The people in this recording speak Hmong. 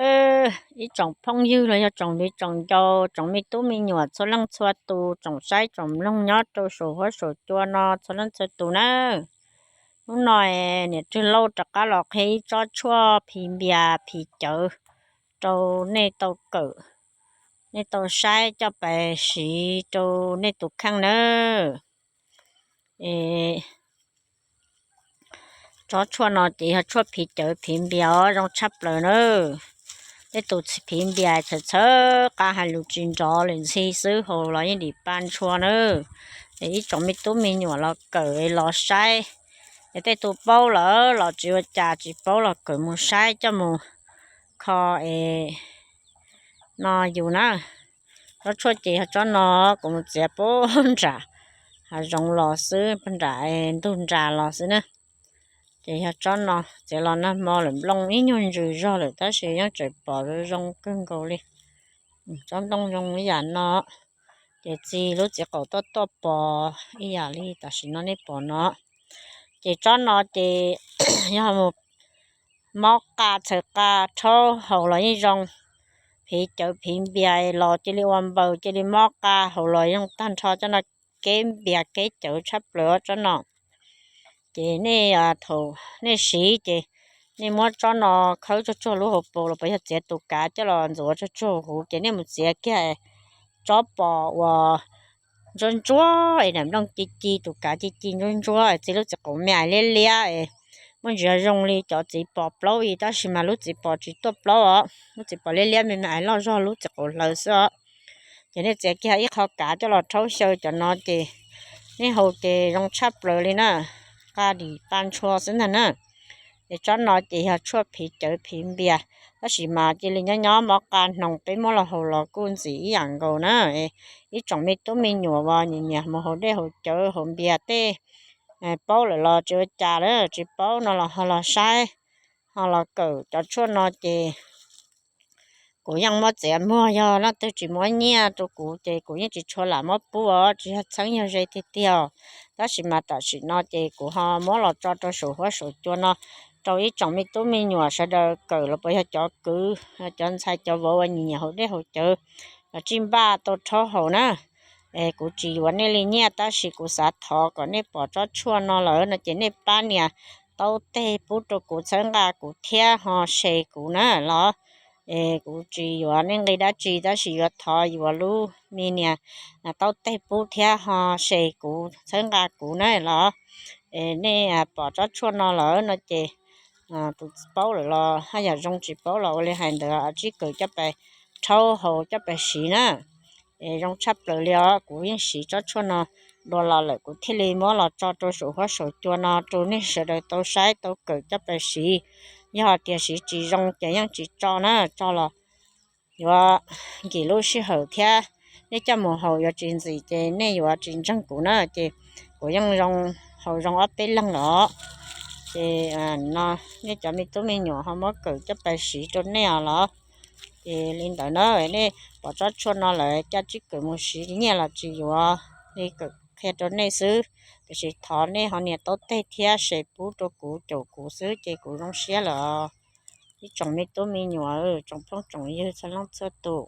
Ib tsoom phooj ywg los yog tsoom viv tsoom ncaus, tsoom me tub me nyuam txhua leej txhua tus, tsoom saib tsoom mloog nyob rau saum huab saum cua no txhua leej txhua tus nawb. Hnub no niam Rwg Lauj rov qab los qhia ib tsob tshuaj phiv npias phiv cawv rau nej tau kawm, nej tau saib coj pais siv rau nej tus kheej nawb. Tsob tshuaj no ces yog tshuaj phiv cawv phiv npias os, zoo tshaj plaws na. Tej tus phiv npias txhawv txhawv qab hais lus tsis nrov lawm ntxhi xwb, haus los yeej dim pa ntshua na. Es ib tsoom me tub me nyuam los kawm los saib, es tej tus paub lawm los tsis ua cas, tsis paub los kawm mus saib coj mus kho es no yus na. Tsob tshuaj ces yog tsob no, kuv mus txiav puag nram hav zoov los xwb, puag nram ntug nras los xwb na. Ces yog tsob no txiav los nag hmo lawm, nplooj ib nyuag ntsws zog lawm tab sis yeej tseem pom zoo zoo kawg nkaus li. Tsob nplooj zoo ib yam no, ces txi lub txiv qaum tuaj tuaj pos ib yam li tam sim no nej pom no. Ces tsob no ces yog mus mob qa txhaws qa rhaub haus los yeej zoo. Phiv cawv phiv npias los cia li ua npaws, cia li mob qa haus los yeej tag nrho. Tsob no keb npias keb cawv tshaj plaws tsob no. Ces nej thaum nej siv ces nej muab tsob no khawb tsuag tsuag lub hauv paus los puas yog txiav tus kav coj los ntxuav tsuag tsuag huv, ces nej mus txiav kiag tsob pos uas ntsuab ntsuab es nplooj ci ci, tus kav ci ci ntsuab ntsuab, txi lub txiv qaum me ais liab liab es muaj ntsis zoo li cov txiv pos plaub ib yam, tab sis mas lub txiv pos tsis tuaj plaub os, lub txiv pos liab liab me me ais loj zog lub txiv qaum hlaws xwb os. Ces nej txiav kiag ib qho kav coj los rhaub xyaw cov no ces nej haus ces zoo tshaj plaws li na, qa dim pa ntshua xwb ntag na. Es tsob no ces yog tshuaj phiv cawv phiv npias, tab sis mas cia li nyob nyob mob qa hnoos peb muab los haus los kuj ntxim ib yam nkaus na. Ib tsoom me tub me nyuam uas nyiam nyiam mus haus dej haus cawv haus npias tej, paub lawm los tsis ua cas, tsis paub no los ho los saib, ho los kawm cov tshuaj no ces kuv yeej muab txiav muag, yog leej twg tsis muab nyiaj rau kuv ces kuv yeej tsis tshua lam muab pub os, tsis yog txheeb yog ze tiag tiag. Tab sis mas tam sim no ces kuv ho muab los tso rau saum huab saum cua no rau ib tsoom me tub me nyuam sawv daws kawm los puas yog cov kwv, cov ntxhais cov vauv uas nyiam nyiam haus dej haus cawv los tsij npaj tau rhaub haus na. Es kuv tsis yuav nej li nyiaj tab sis kuv xav thov kom nej pom tsob tshuaj no lawm no ces nej pab nias taub teg pub rau kuv txhawb nqa kuv thiab ho share kuv na los. Es kuv tsis yuav nej nqi dab tsi tab sis yuav thov yuav lub me nias taub teg pub thiab ho share kuv txhawb nqa kuv na los. Es nej pom tsob tshuaj no lawm no ces tus paub lawm los haj yam zoo, tsis paub los ua li hais ntawd, tsij kawm coj pais rhaub haus coj pais siv na. Es zoo tshaj plaws li os, kuv yeej siv tsob tshuaj no dua los lawm kuv thiaj li muab los tso rau saum huab saum cua no rau nej sawv daws tau saib tau kawm coj pais siv. Yog tias siv tsis zoo ces yeej tsis tso na, tso los yuav nkim lub sij hawm thiab nej coj mus haus yuav tsis ntxim ces nej yuav tsis ntseeg kuv na. Ces kuv yeej zoo, haus zoo ob peb leeg los. Ces no nej cov me tub me nyuam ho muab kawm coj pais siv rau nej os los. Ces li ntawd na, nej pom tsob tshuaj no lawm coj tsij kawm mus siv, nyiaj los tsis yuav li, kawm qhia rau nej xwb. Tiam sis thov nej ho nias taub teg thiab share pub rau kuv caum kuv xwb ces kuv zoo siab lawm. Ib tsoom me tub me nyuam, tsoom phooj tsoom ywg txhua leej txhua tus,